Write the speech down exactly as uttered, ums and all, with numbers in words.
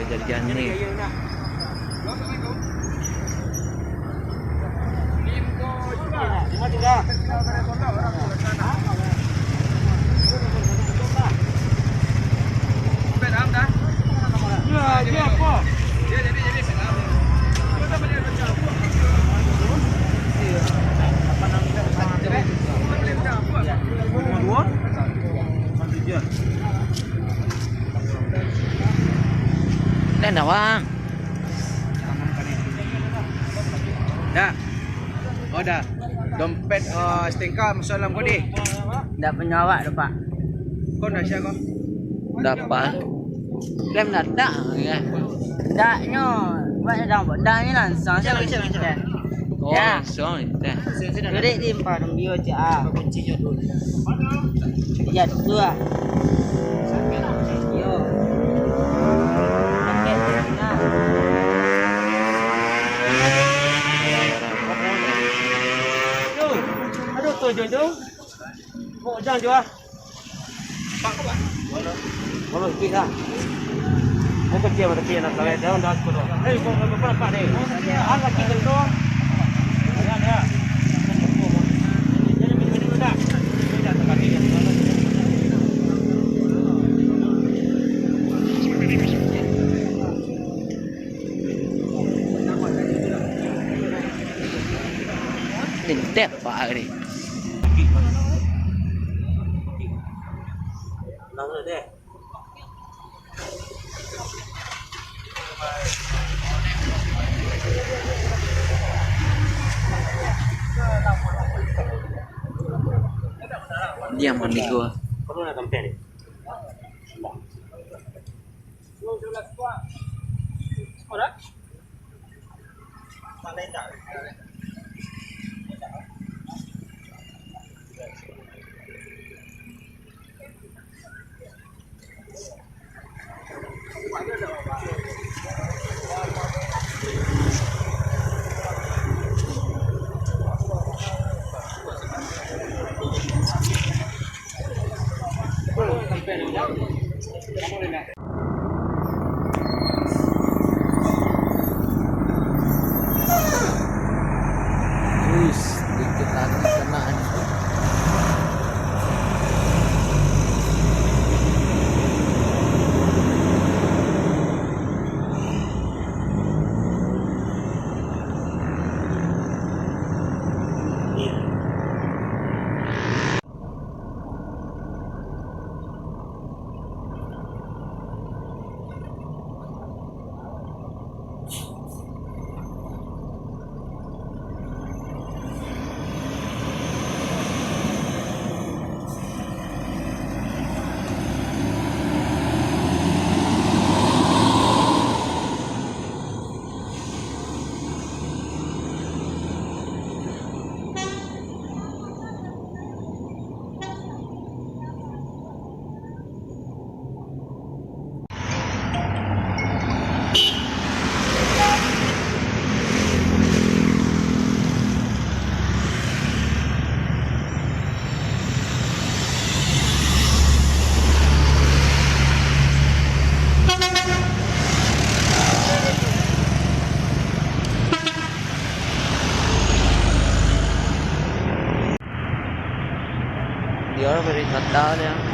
Jadian ni. Dah, dah, Bang. Dah. Oh, dah. Dompet, eh, S T N K masuk dalam ko, deh. Ndak punyo awak doh, Pak. Ko ndak sia ko? Ndak, Pak. Lem datang, ya. Ndak nyo. Buat datang, ndak ni langsung. Langsung, langsung, langsung. Oh, ya. Langsung, ya. Sudah di empat, dia cak, ah. Kunci nyo tu. Iya, tu, ah. Yo. Pakai tu, nah. Aduh, aduh, tu, Jun, tu. Kok hujan, Jun, ah? Kalau sikit lah. Kau kecil, kecil nak kawin, jangan dah sepuluh. Eh, kau, kau, kau nampak ni. Hal lagi tentu. Ya, ya. Jadi, minum, minum dah. Minum dah, tempat ni. Minteh, Pak, ni. Diam, Bang Niko. Wis, dikit lagi kena ni. Dia dari kata dia.